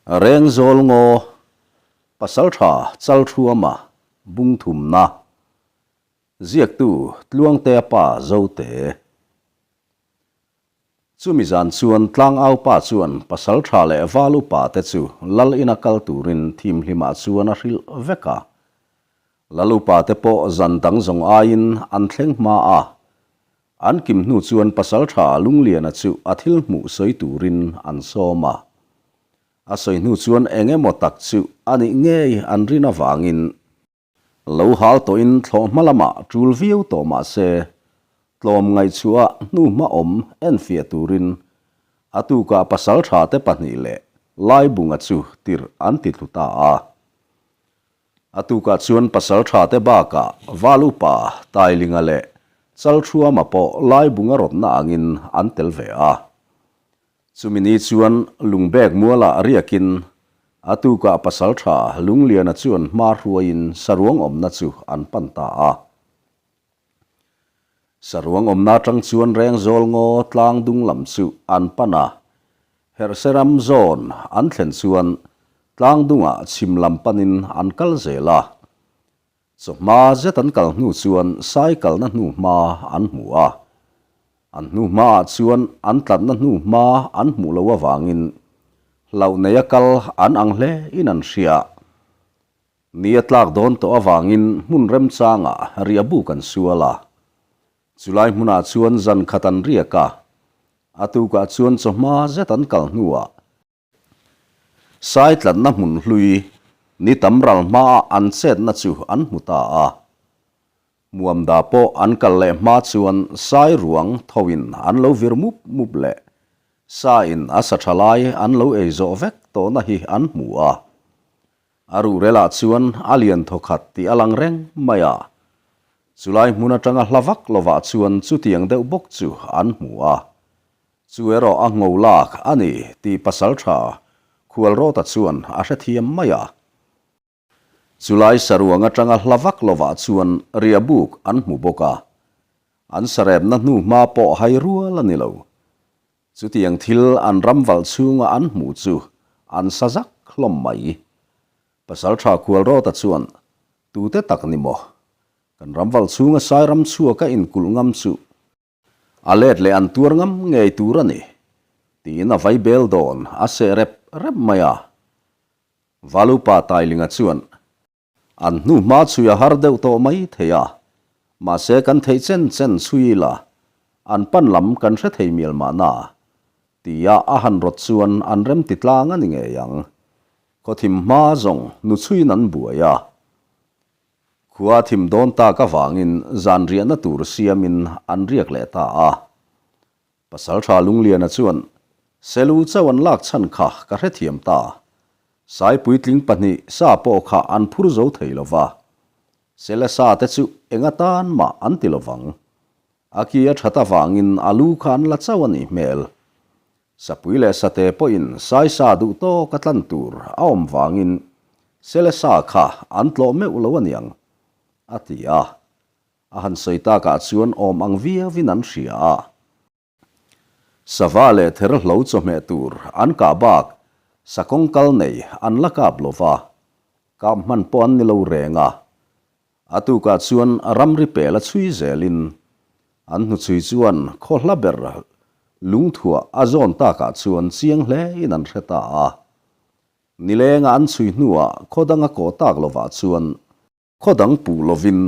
Rengzawl ngaw, Pasaltha Chalthuama bungthumna, Ziaktu Tluangtea pa Zote. Chumi zan chuan Tlangau pa chuan Pasaltha leh Val upa te chu Lal ina kal turin thimhlimah chuan a hrilh vek a. Lal upa te pawh zan dang zawng aiin an thleng hma a, An kim hnu chuan Pasalṭha Lungliana chu a thil hmuh sawi turin an sawm a. A sawi hnu chuan eng emaw tak chu a nih ngei an rin avangin lo hal tawhin thlawhhma lamah ṭul viau tawh mah se, tlawm ngaihchhuah hnu hma awm enfiah turin a tukah Pasalṭha te pahnih leh Laibunga chu tirh an ti tlu ta a. A tukah chuan pasalṭha te bakah Val upa Tailinga leh Chalṭhuama pawh Laibunga rawtna angin an tel ve a. Chumi ni chuan Lungbek mualah riakin a tukah pasalṭha Lungliana chuan hma hruaiin saruang awmna chu an pan ta a. Saruang awmna atang chuan Rengzawl ngaw tlang dung lam chu an pan a, Herhseram zawn an thlen chuan tlang dungah chhim lam panin an kal zel a. Chawhma zet an kal hnu chuan sai kalna hnuhma an hmu a, an hnuhmaah chuan an tlatna hnuhma an hmuh loh avangin hlauh neia kal an ang hle in an hria. Ni a tlak dawn tawh avangin hmun remchangah riah buk an sual a. Chulai hmunah chuan zan khat an riak a, a tukah chuan chawhma zet an kal hnuah sai tlatna hmun hlui ni tam ral hmaah an chetna chu an hmu ta a. Hmuamda pawh an kal leh hma chuan sai ruang thoin an lo vir mup mup leh sa in a sa tha lai an lo ei zawh vek tawhna hi an hmu a. A ruhrelah chuan a lian thawkhat tih a lang reng mai a. Chulai hmun atanga hla vak lovah chuan chutiang deuh bawk chu an hmu a. Chu erawh a ngho lak a ni tih pasaltha Khualrawta chuan a hrethiam mai a. Chulai saruang atanga hla vak lovah chuan riahbuk an hmu bawk a. An sarepna hnu hma pawh hai rual a ni lo. Chutiang thil an ram valh chhunga an hmuh chu an sa zak hlawm mai. Pasalṭha Khualrawta chuan, Tute tak ni maw? Kan ram valh chhunga sai ram chhuaka inkulh ngam chu a let leh an tuar ngam ngei tur a ni, tiin a vai bel dawn a seh rep rep mai a. Valupa Tailinga chuan, An hnu hma chhui a har deuh tawh mai thei a, mahse kan theih chen chen chhui ila an pan lam kan hre thei mial mahna, tia a han rawt chuan an rem ti tlang a ni ngei ang. Khawthim hma zawng nu chhuiin an buai a. Khua thim dawn tak avangin zan riahna tur siamin an riak leh ta a. Pasalṭha Lungliana chuan, Selu chauh an lak chhan kha ka hrethiam ta. Sai puitling pahnih sa pawh kha an phur zo thei lo va. Sele sa te chu eng atan mah an ti lo vang. A ki a ṭhat avangin a lu kha an la chauh a nih hmel. Sapui leh sate pawhin sai sa duh tawk a tlan tur a awm vangin sele sa kha an tlawh meuh lo a niang, a ti a. A han sawi takah chuan awm ang viauin an hria a. Sava leh therhlo chawhmeh tur an kah bak sa kawngkal nei an la kap lo va, kap hman pawh an ni lo reng a. A tukah chuan ramri pel a chhui zelin an hnuchhui chuan khaw hla ber lungthuah a zawn takah chuan chiang hlein an hre ta a. Nilenga an chhui hnuah khaw danga kawh tak lovah chuan Khaw dang puh lovin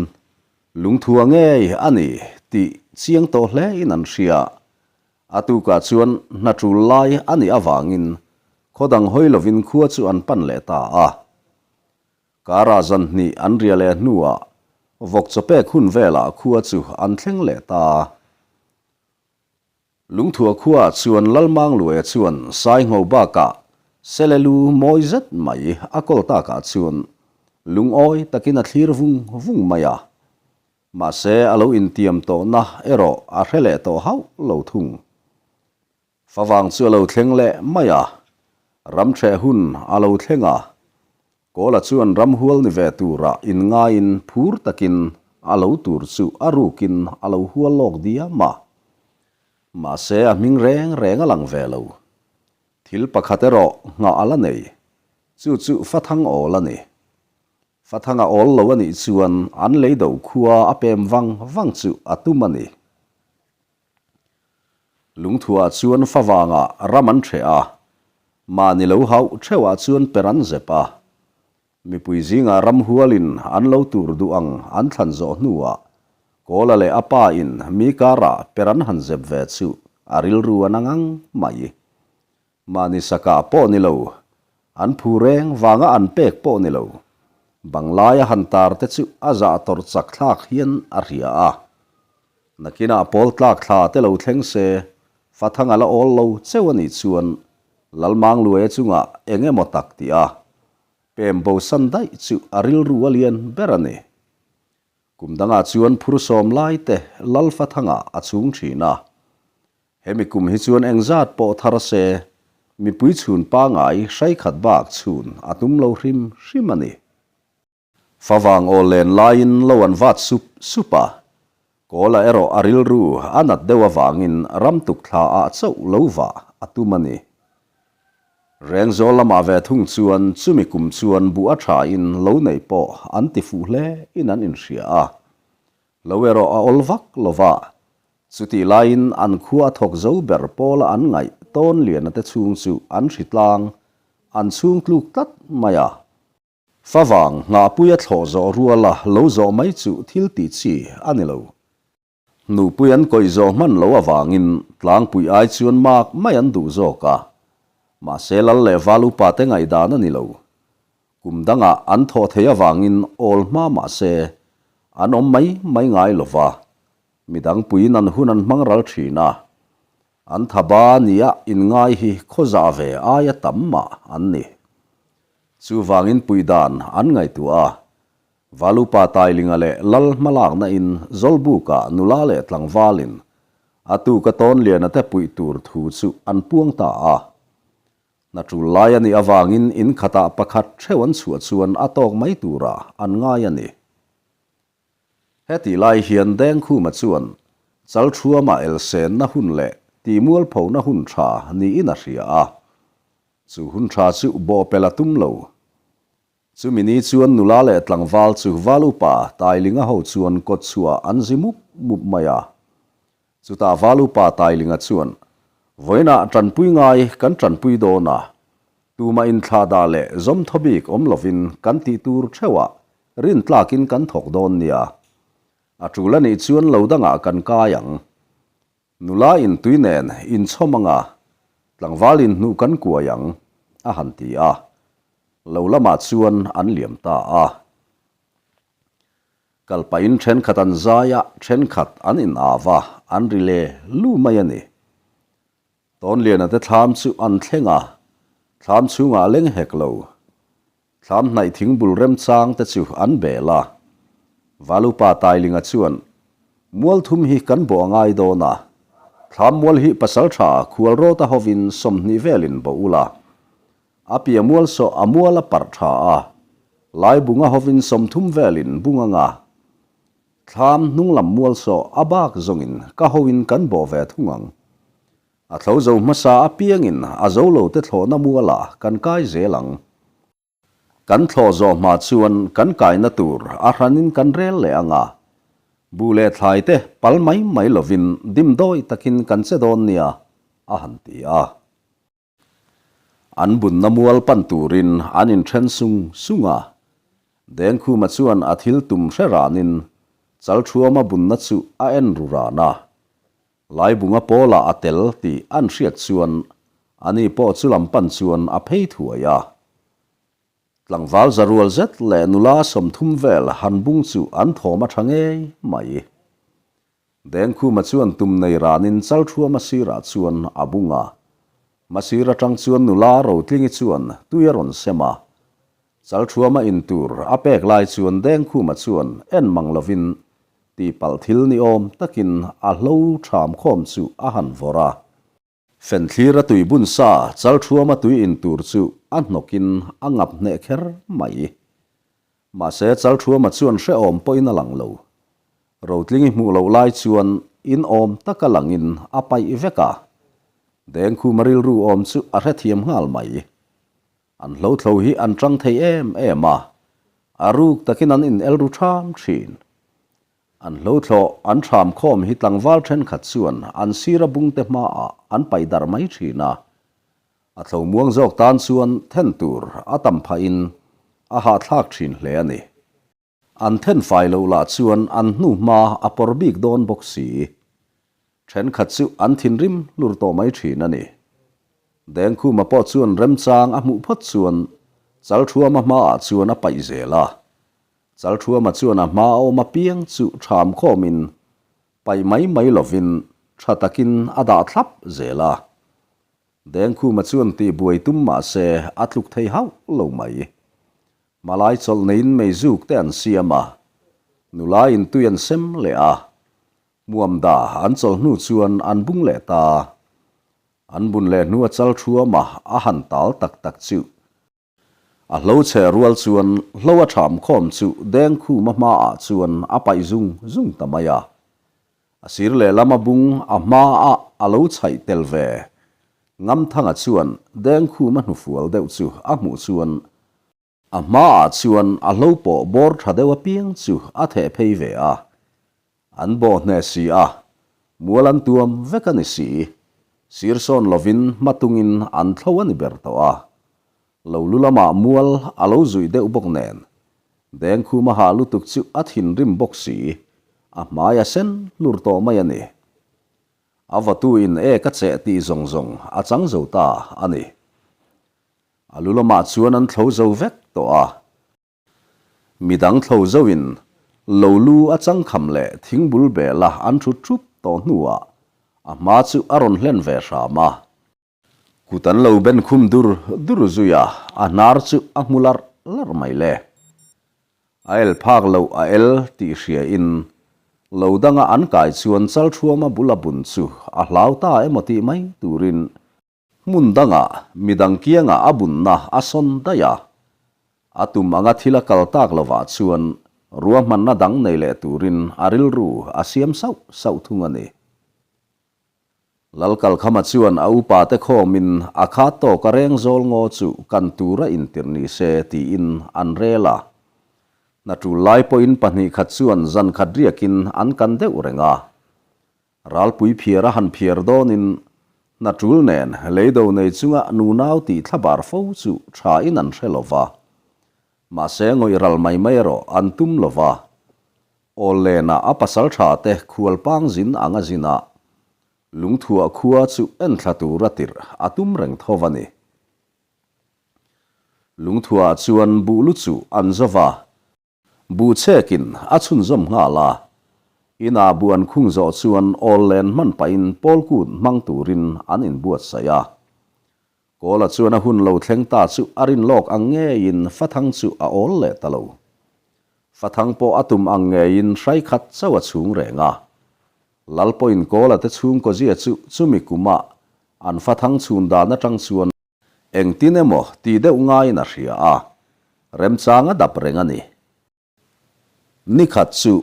lungthua ngei a ni tih chiang tawh hlein an hria. A tukah chuan hna tul lai a nih avangin khaw dang hawi lovin khua chu an pan leh ta a. Karah zan hnih an ria leh hnuah vawk chawpek hun velah khua chu an thleng leh ta. Lungthua khuaah chuan Lalmangluaia chuan Saingho bakah Sele lu mawi zet mai a kawl takah chuan lungawi takin a thlir vung vung mai a. Mahse a lo intiam tawhna erawh a hre leh tawh hauh lo thung. Favang chu a lo thleng leh mai a, ramṭheh hun a lo thleng a, Kawla chuan ramhual ni ve turah inngaiin phur takin a lo tur chu a rukin a lo hual lawk diam a. Mahse a hming reng reng a lang ve lo. Thil pakhat erawh nghah a la nei. Chu chu Fathang awl a ni. Fathanga awl lo a nih chuan an leido khua a pem vang vang chu a tum a ni. Lungthuah chuan favangah ram an hreh a, mahni lo hauh theuhah chuan per an zep a. Mipui zingah ramhualin an lo tur duh ang an thlan zawh hnuah Kawla leh a pa in mi karah per an han zep ve chu a rilru a na ngang mai. Mahni sakah pawh ni lo, an phu reng vanga an pek pawh ni lo, banglaia han tar te chu a zah tawrh chak thlak hian a hria a. Nakinah pawl tlak thla te lo thleng se, Fathang a la awl lo cheu a nih chuan Lalmangluaia chungah eng emaw tak tih a pem bosan daih chu a rilru a lian ber a ni. Kum dangah chuan phur sawm lai te Lal Fathangah a chhung thin a. Hemi kum hi chuan engzat pawh thar se, mipui chhun pangai hrai khat bak chhun a tum lo hrim hrim a ni. Favang aw len laiin lo an vat sup sup a, Kawla erawh a rilru a nat deuh avangin ram tuk thla ah chauh lo vah a tum a ni. Rengzawl lamah ve thung chuan chumi kum chuan buh a tha in lo nei pawh an ti fuh hle in an inhria a, lo erawh a awl vak lo va, chutih laiin an khua a thawk zo ber pawla an ngaih tawn liana te chhung chu an hritlang an chhung tluk tlat mai a. Favang nghahpuia thlawh zawh ruala lo zawh mai chu thil tih chi a ni lo. Nupui an kawih zawh hman lo avangin tlangpui ai chuan mak mai an duh zawk a. Mahse lal leh val upa te ngaihdan a ni lo. Kum dangah an thawh theih avangin awl hma mahse an awm mai mai ngai lo va. Midang puiin an hun an hmang ral thin a. An thaba nia inngai hi khawzah ve aia tam mah an ni. Chuvangin pui dan an ngaihtuah a, Valupa Tailinga leh Lal hmalakna in Zawlbuka nula leh tlangvalin a tuka Tawnliana te puih tur thu chu an puang ta a. Hna tul lai a nih avangin in khatah pakhat theuh an chhuah chuan a tawk mai turah an ngai a ni. Hetih lai hian Dengkhuma chuan Chalthuama elsenna hun leh tihmualphona hun tha niin a hria a. Chu hun tha chu bawhpelh a tum lo. Chumi ni chuan nula leh tlangval chu val upa Tailinga ho chuan kawtchhuah an zi mup mup mai a. Chutah val upa Tailinga chuan, Vawiinah tanpui ngai kan tanpui dawn a, tumah inthlahdah leh zawmthaw bik awm lovin kan tih tur theuhah rintlakin kan thawk dawn nia. A tul a nih chuan lo dangah kan kai ang. Nula in tui nen inchhawm anga tlangval in hnuh kan kuai ang, a han ti a. Lo lamah chuan an liam ta a. Kal pahin thenkhat an zai a, thenkhat an in av a, an ri le lu mai a ni. Tawnliana te thlam chu an thleng a, thlam chhungah a leng hek lo. Thlam hnaih thing bul remchang te chu an bel a. Valupa Tailinga chuan, Mual thum hi kan bawh a ngai dawn a. Thlam mual hi pasaltha khualrawta hovin 20 velin bawh ula. A pia mual sawh a mual a parh tha a. Laibunga hovin 30 velin bung anga. Thlam hnunglam mual sawh a bak zawngin ka hoin kan bawh ve thung ang. A thlo zo hmasa apiangin a zo lo te thlawhna mualah kan kai zel ang. Kan thlawh zawh hma chuan kan kaina tur a hranin kan rel leh ang a. Buh leh thlai te pal mai mai lovin dimdawi takin kan che dawn nia, a han ti a. An bunna mual pan turin an inthen sung sung a. Dengkhuma chuan a thil tum hre ranin Chalthuama bunna chu a en ru ran a. Laibunga pawlah a tel tih an hriat chuan ani pawh chu lam pan chuan a phei thuai a. Tlangval za rual zet leh nula 30 vel han bung chu an thawm a tha ngei mai. Dengkhuma chuan tum nei ranin Chalthuama sirah chuan a bung a. Hmasir atang chuan nula Rotlingi chuan tui a rawn sem a. Chalthuama in tur a pek lai chuan Dengkhuma chuan en mang lovin Tihpalh thil ni awm takin a hlo ṭham khawm chu a han vawrh a. Fenthlir a tui bun sa Chalṭhuama tui in tur chu a hnawkin a ngap hneh kher mai. Mahse Chalṭhuama chuan hrehawm pawhin a lang lo. Rotlingi hmuh loh lai chuan in awm taka langin a paih vek a. Dengkhuma rilru awm chu a hrethiam nghal mai. An hlothlo hi an ṭang thei em em a, a ruk takin an in el ru ṭham ṭhin. An hlothlawh an ṭham khawm hi tlangval ṭhenkhat chuan an sira bungte hmaah an paih darh mai ṭhin a. A thlo muang zawk tan chuan then tur a tam phahin a hahthlak ṭhin hle a ni. An then fai loh lah chuan an hnu hma a pawr bik dawn bawk si. Thenkhat chu an thinrim hlur tawh mai thin a ni. Dengkhuma pawh chuan remchang a hmuh phawt chuan Chalthuama hmaah chuan a paih zel a. Chalthuama chuan a hma a awm apiang chu ṭham khawmin paih mai mai lovin ṭha takin a dah thlap zel a. Dengkhuma chuan tihbuai tum mah se a tluk thei hauh lo mai. Hmalai chawlh neiin meizuk te an siam a, nula in tui an sem leh a, hmuamda an chawlh hnu chuan an bung leh ta. An bun leh hnu a chal thuam a, a han tal tak tak chu. A hlo chhe rual chuan hlo a ṭham khawm chu Dengkhuma hmaah chuan a paih zung zung ta mai a. A sir lehlam a bung a hmaah a lo chhaih tel ve. Ngamthanga chuan Dengkhuma hnufual deuh chu a hmuh chuan a hmaah chuan a hlo pawh bawr tha deuh apiang chu a theh phei ve a. An bawh hneh si a, mual an tuam vek a ni si. Sir sawn lovin hmatungin an thlo a ni ber tawh a. Lo lu lamah mual a lo zuih deuh bawk nen, Dengkhum a hah lutuk chu a thinrim bawk si, a hmai a sen hlur tawh mai a ni. A vatu in e ka cheh tih zawng zawng a chang zo ta a ni. A lu lamah chuan an thlo zo vek tawh a. Midang thlo zo in lo lu a changkham leh thingbul bela an thut thup tawh hnuah a hma chu a rawn hlen ve hram a. Kut an lo ben khum dur dur zui a, a hnar chu a hmu larh larh mai le. A el phak loh a el tih hria in lo danga an kai chuan Chalthuama bul a bun chu a hlau ta emaw tih mai turin hmun dangah midang kiangah a bunna a sawn daih a. A tum anga thil a kal tak lovah chuan ruahmanna dang nei leh turin a rilru a siam sauh sauh thung a ni. Lalkalkhama chuan a upate khawmin a khat tawk a reng zawl ngaw chu kan tura intirh ni se tiin an rel a. Hna tul lai pawhin pahnihkhat chuan zan khat riakin an kan deuh reng a. Ralpui phiar a han phiar dawnin hna tul nen leido nei chunga nunau tih thlabar fo chu thain an hre lo va. Mahse ngawih ral mai mai erawh an tum lo va. Awllenah a pasal tha te khualpang zin ang a zin a, lungthuah khua chu enthla tura tirh a tum reng tho a ni. Lungthuah chuan buh lu chu an zo va, buh chhekin a chhunzawm nghal a. Inah buh an khung zawh chuan awllen hman pahin pawlkut hmang turin an inbuatsaih a. Kawla chuan a hun lo thleng ta chu a rin lawk ang ngeiin Fathang chu a awl leh ta lo. Fathang pawh a tum ang ngeiin hrai khat chauh a chhung reng a. Lal pawhin Kawla te chhungkaw zia chu chumi kuma an Fathang chhun dan atang chuan engtin emaw ti deuh ngaiin a hria a, remchang a dap reng a ni. Nikhat chu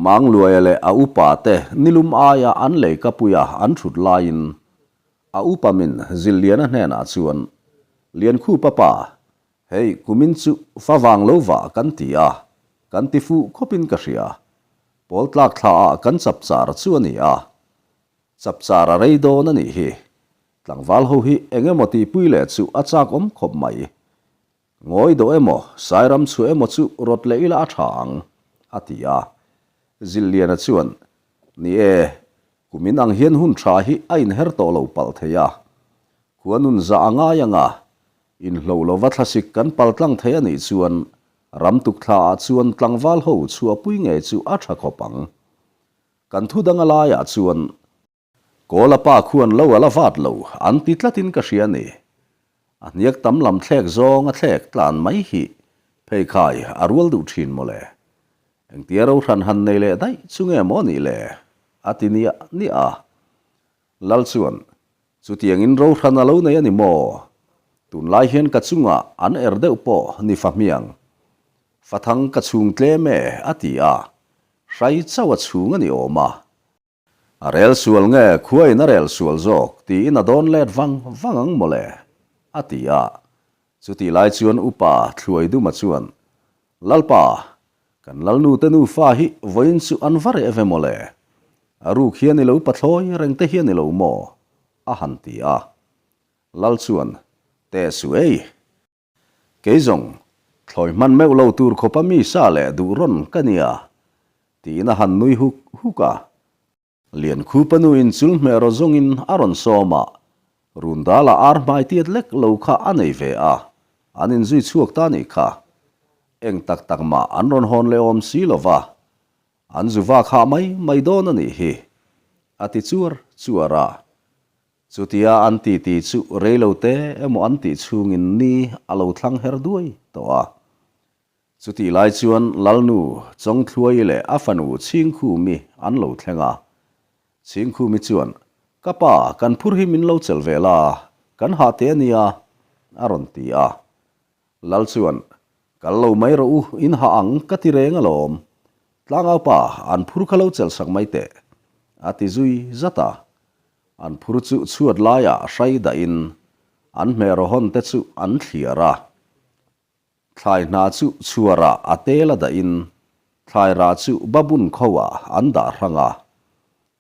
Mangluaia leh a upa te nilum aia an leikapuia an thut laiin a upa min Zilliana hnenah chuan, Liankhupa pa, hei kumin chu fa vang lo vah kan ti a, kan ti fuh khawpin ka hria. Pawl tlak thlaah kan chapchar chu a ni a, chapchar a rei dawn a nih hi. Tlangval ho hi eng emaw tihpui leh chu a chak awm khawp mai. Ngawi dawh emaw, Sairam chhuah emaw chu rawt leh ila a tha ang, a ti a. Zilliana chuan, Ni e, kumin ang hian hun tha hi a inher tawh lo palh thei a. Khua nun zah a ngai ang a, inhlo lova thlasik kan pal tlang thei a nih chuan ram tukthlaah chuan tlangval ho chhuahpui ngei chu a tha khawp ang. Kan thu dang a laiah chuan Kawla pa khuan lo a la vat lo an ti tlatin ka hria ni. A hniak tam lam thlek zawng a thlek tlan mai hi pheikhai a rual duh thin mawle. Engtia ro hran han nei leh daih chu nge maw nih le? a ti niah niah a. Lal chuan, Chutiangin ro hran a lo nei a ni maw? Tunlai hian ka chungah an er deuh pawh ni fa hmiang. Fathang ka chhung tlem e a ti a. Hrai chauh a chhung a ni awm a. A rel sual nge khuain a rel sual zawk tiin a dawn let vang vang ang mawle, a ti a. Chutih lai chuan Upa Thluaiduma chuan, Lalpa, kan Lalnu te nufa hi vawiin chu an va reh ve maw le? A ruk hian i lo pathlawi reng te hian i lo maw? a han ti a. Lal chuan, Teh suh ei! Kei zawng, thlawi hman meuh lo tur khawpa mi sa leh duh rawn ka nia, tiin a han nui huk huk a. Liankhupa nu in chul hmeh rawh zawngin a rawn sawm a, Rundala ar hmai tiat lek lo kha a nei ve a, an inzui chhuak ta nih kha. Eng tak tak mah an rawn hawn leh awm si lo va, an zu vak hah mai mai dawn a nih hi, a ti chuar chuar a. Chutia an titi chu reilo te emaw an tih chhungin ni a lo thlang her duai tawh a. Chutih lai chuan Lalnu Chawngthluai leh a fanu Chhingkhumi an lo thleng a. Chhingkhumi chuan, Ka pa, kan phur hi min lo chelh ve la, kan hah teh a nia, a rawn ti a. Lal chuan, Kal lo mai rawh u, in hah ang ka ti reng alawm. Tlangau pa, an phur kha lo chelh sak mai teh, a ti zui zat a. An phur chu chhuat laiah hrai dahin an hmehraw hawn te chu an thliar a. Thlai hna chu chhuarah a tel a dahin thlai rah chu babun kho-ah an dah hrang a.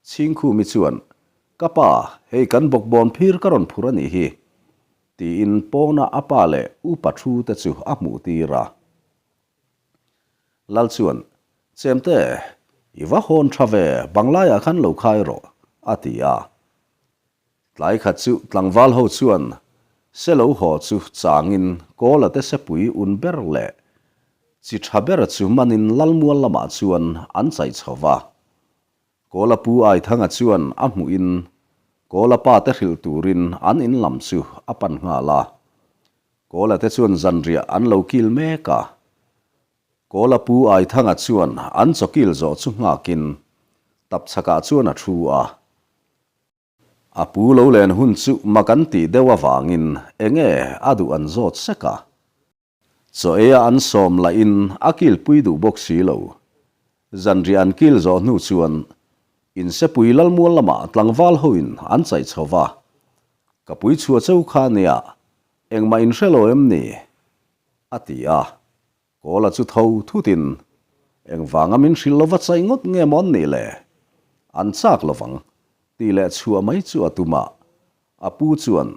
Chhingkhumi chuan, Ka pa, hei kan bawkbawn phir ka rawn phur a nih hi, tiin pawna a pa leh upa thu te chu a hmuh tir a. Lal chuan, Chemte, i va hawn tha ve, banglaiah khan lo khai rawh, a ti a. Tlai khat chu tlangval ho chuan se lo haw chu changin Kawla te sepui un ber leh chi tha ber chu manin Lalmual lamah chuan an chaih chho va. Kawla pu Aithanga chuan a hmuhin Kawla pa te hrilh turin an in lam chu a pan nghal a. Kawla te chuan zanriah an lo kil mek a. Kawla pu Aithanga chuan an chaw kil zawh chu nghakin tapchhakah chuan a thu a. A pu lo len hun chu mak an tih deuh avangin enge a duh an zawt sek a. Chaw eia an sawm lahin a kilpui duh bawk si lo. Zanriah an kil zawh hnu chuan Insepui Lalmual lamah tlangval hoin an chaih chho va. Ka pui chhuah cheu kha nia, engmah in hre lo em ni? a ti a. Kawla chu tho thutin, Engvanga min hrilh lova chaih ngawt nge maw an nih le? An chak lovang, tih leh chhuah mai chu a tum a. A pu chuan,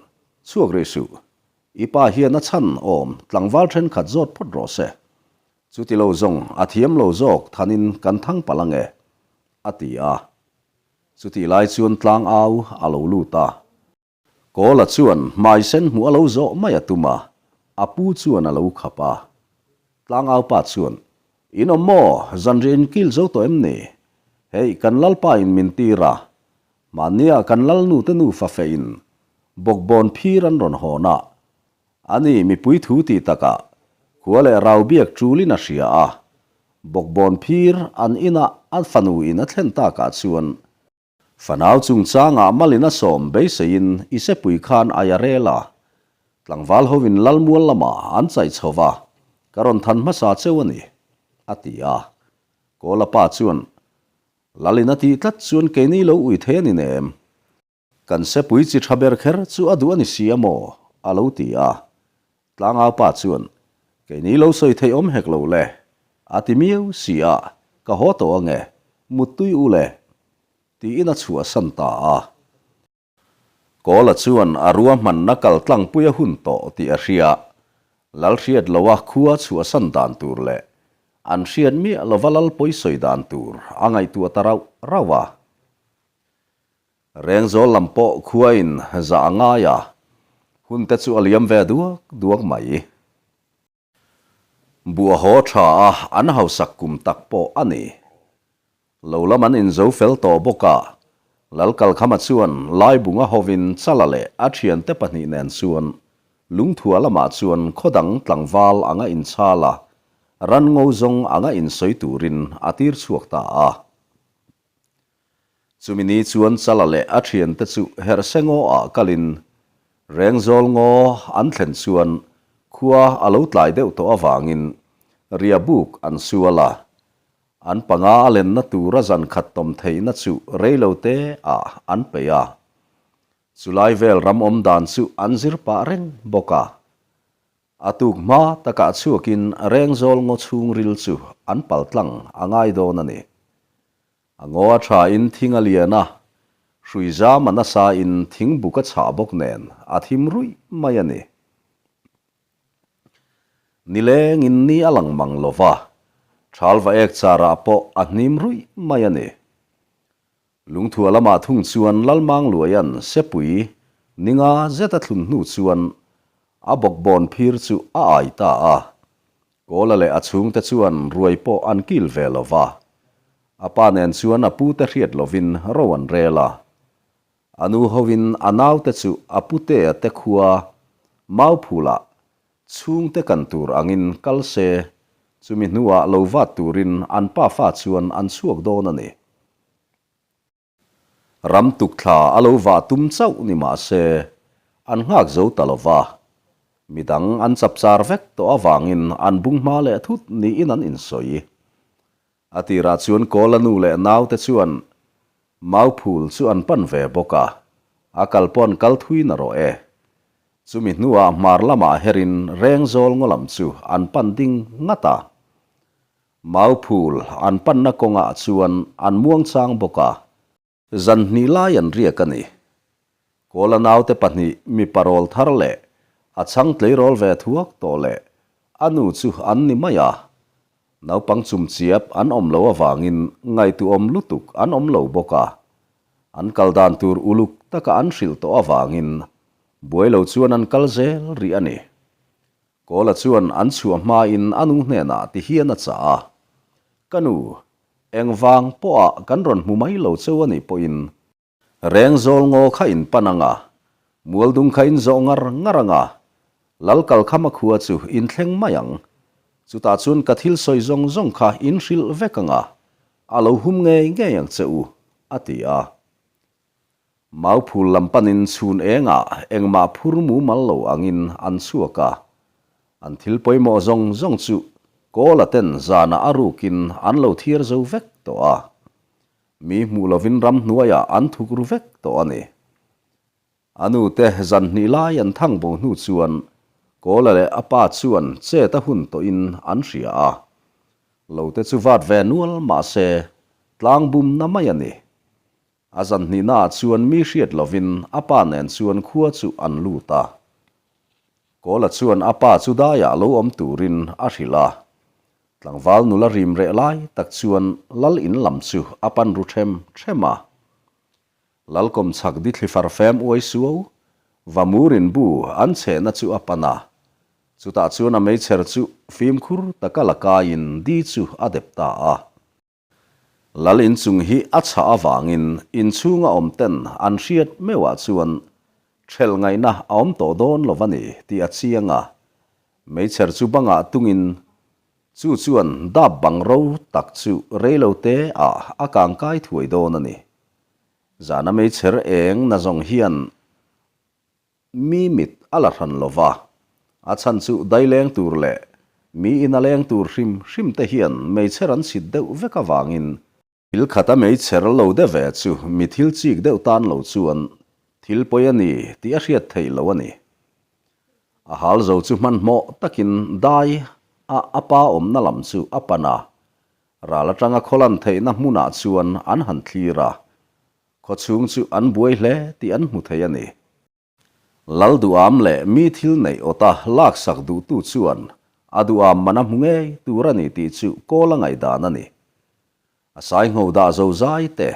Chhuak rih suh, i pa hian a chhan awm tlangval thenkhat zawt phawt rawh se. Chuti lo zawng a thiam lo zawk thanin kan thang palh ange, a ti a. Chutih lai chuan tlangau a lo lut a. Kawla chuan hmai sen hmuh a lo zawh mai a tum a, a pu chuan a lo khap a. Tlangau pa chuan, In awm maw? Zanriah in kil zo tawh em ni? Hei, kan lalpa in min tir a. Mahnia kan lalnu te nufa feh in bawkbawn phir an rawn hawn a. Ani mipui thu tih takah khua leh rau biak tul in a hria a. Bawkbawn phir an inah a fanu in a thlen takah chuan Fanau chungchangah malin a sawm beiseiin i sepui khan ai a rel a, tlangval hovin Lalmual lamah an chaih chho va, ka rawn than hmasa cheu a ni, a ti a. Kawla pa chuan, Lalin a tih tlat chuan keini lo ui thei a ni nem? Kan sepui chi tha ber kher chu a duh a ni si a maw? a lo ti a. Tlangau pa chuan, Keini lo sawi theih awm hek lo le, a ti miau si a, ka haw tawh ange, muttui u le, tiin a chhuahsan ta a. Kawla chuan a ruahmanna kal tlangpui a hun tawh tih a hria, Lal hriat loa khua chhuahsan dan tur leh an hriat miah lova Lal pawi sawi dan tur a ngaihtuah ta rauh rauh a. Rengzawl lam pawh khuain zah a ngai a, hun te chu a liam ve duak duak mai. Buh a haw tha a, an hausak kum tak pawh a ni. Lo lam an inzo fel tawh bawk a, Lalkalkhama chuan Laibunga hovin Chala leh a thiante pahnih nen chuan Lungthua lamah chuan khawdang tlangval anga inchhal a, ranngo zawng anga insawi turin a tir chhuak ta a. Chumi ni chuan Chala leh a thiante chu Herhse ngaw ah kalin Rengzawl ngaw an thlen chuan khua a lo tlai deuh tawh avangin riabuk an sual a, an panga a lenna tura zan khat tawm theihna chu reilo te ah an peih a. Chulai vel ram awm dan chu an zir pah reng bawk a. A tuk hma takah chhuakin Rengzawl ngaw chhungril chu an pal tlang a ngai dawn a ni. A ngaw a thain thing a lian a, hrui zam a nasain thing buk a chhah bawk nen a thim ruih mai a ni. Nilengin ni a lang mang lo va, thalva ek charah pawh a hnim ruih mai a ni. Lungthua lamah thung chuan Lalmangluaia'n sepui ninga zet a thlun hnu chuan a bawkbawn phir chu a ai ta a. Kawla leh a chhungte chuan ruai pawh an kil ve lo va. A pa nen chuan a pute hriat lovin ro an rel a. A nu hovin a naute chu a putea te khua Mauphulah chhungte kan tur angin kal se, chumi hnuah lo vat turin an pafa chuan an chhuak dawn a ni. Ram tukthla a lo vah tum chauh ni mah se, an nghak zo ta lo va. Midang an chapchar vek tawh avangin an bung hma leh thut niin an insawi. A tirah chuan Kawla nu leh naute chuan Mauphul chu an pan ve bawk a, a kal pawh an kal thui na rawh e. Chumi hnuah hmar lamah herin Rengzawl ngaw lam chu an pan ding ngat a. Mauphul an panna kawngah chuan an muangchang bawk a. Zan hnih lai an riak a ni. Kawla naute pahnih mipa rawl thar leh a chhang tleirawl ve thuak tawh leh a nu chu an ni mai a. Naupang chumchiap an awm lo avangin ngaihtuahawm lutuk an awm lo bawk a. An kal dan tur uluk taka an hrilh tawh avangin buai lo chuan an kal zel rih a ni. Kawla chuan an chhuah hmain a nu hnenah ti hian a chah a, Ka nu, engvang pawha kan rawn hmu mai lo cheu a nih pawhin, Rengzawl ngaw kha in pan ang a, Mualdung kha in zawh ngar ngar ang a, Lalkalkhama khua chu in thleng mai ang. Chutah chuan ka thil sawi zawng zawng kha in hrilh vek ang a, a lo hum ngei ngei ang che u, a ti a. Mauphul lam panin chhun engah engmah phur mumal lo angin an chhuak a. An thil pawimawh zawng zawng chu Kawla ten zanah a rukin an lo thiar zo vek tawh a. Mi hmuh lovin ramhnuaiah an thuk ru vek tawh a ni. A nute zan hnih lai an thang bo hnu chuan Kawla leh a pa chuan chet a hun tawhin an hria a. Lote chu vat ve nual mahse tlang bumna mai a ni. A zan hnihnaah chuan mi hriat lovin a pa nen chuan khua chu an lut a. Kawla chuan a pa chu daiah lo awm turin a hrilh a. Tlangval nula rim reh lai tak chuan lal in lam chu a pan ru ṭhem ṭhem a. Lal kawmchhak dithli farfem uai suau, Vamurin bu an chhehna chu a pan a. Chutah chuan a meichher chu fimkhur taka la kaiin di chu a dep ta a. Lal inchung hi a chhah avangin inchhunga awm ten an hriat meuhah chuan ṭhelh ngaihna a awm tawh dawn lo a ni tih a chiang a. Meichher chu bangah tungin chu chuan dap bang ro tak chu reilo te ah a kangkai thuai dawn a ni. Zana meichher eng na zawng hian Mi mit a la hran lo va, a chhan chu dai leng tur leh mi ina leng tur hrim hrim te hian meichher an chhit deuh vek avangin thil khata meichher lo de ve chu mi thil chik deuh tan lo chuan thil pawi a ni tih a hriat theih lo a ni. A hal zo chu hmanhmawh takin dai a a pa awmna lam chu a pan a, ral atanga khawlan theihna hmunah chuan an han thlir a, Khawchhung chu an buai hle tih an hmu thei a ni. Lal duham leh mi thil neih awta laksak duhtu chuan a duham man a hmu ngei tur a ni tih chu kawl a ngaihdan a ni. A saingho dah zo zai te,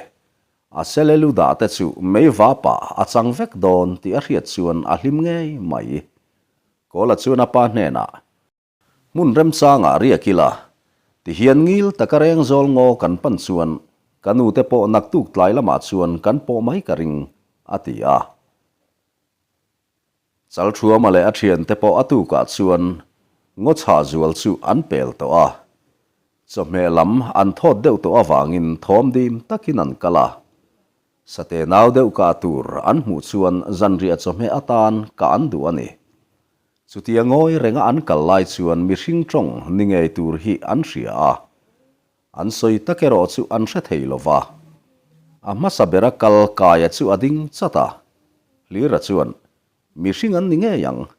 a selelu dah te chu mei vapah a chang vek dawn tih a hriat chuan a hlim ngei mai. Kawla chuan a pa hnenah, Hmun remchangah riak ila, tihian ngil taka reng zawl ngaw kan pan chuan ka nute pawh naktuk tlai lamah chuan kan pawh mai ka ring, a ti a. Chalthuama leh a thiante pawh a tukah chuan ngaw chhah zual chu an pel tawh a. Chawhmeh lam an thawt deuh tawh avangin thawm dim takin an kal a. Sate nau deuh kah tur an hmuh chuan zanriah chawhmeh atan kah an duh a ni. Chutia ngawi renga an kal lai chuan mihring tawng ni ngei tur hi an hria a, an sawi tak erawh chu an hre thei lo va. A hmasa bera kal kaia chu a ding chat a, Hlira chuan, Mihring an ni ngei ang.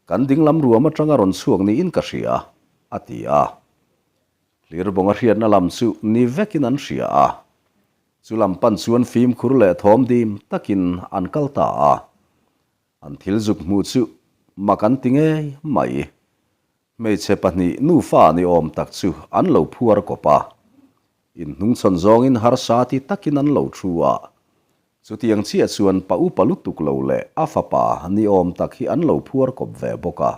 Kan dinglam ruam atanga rawn chhuak niin ka hria, a ti a. Hlirbawnga hriatna lam chu ni vekin an hria a. Chu lam pan chuan fimkhur leh thawm dim takin an kal ta a. An thil zuk hmuh chu mak an ti ngei mai. Hmeichhe pahnih nufa ni awm tak chu an lo phuar kawp a. Inhnungchhawn zawngin harsa ti takin an lo thu a. Chutiang chiah chuan pa upa lutuk lo leh a fapa ni awm tak hi an lo phuar kawp ve bawk a.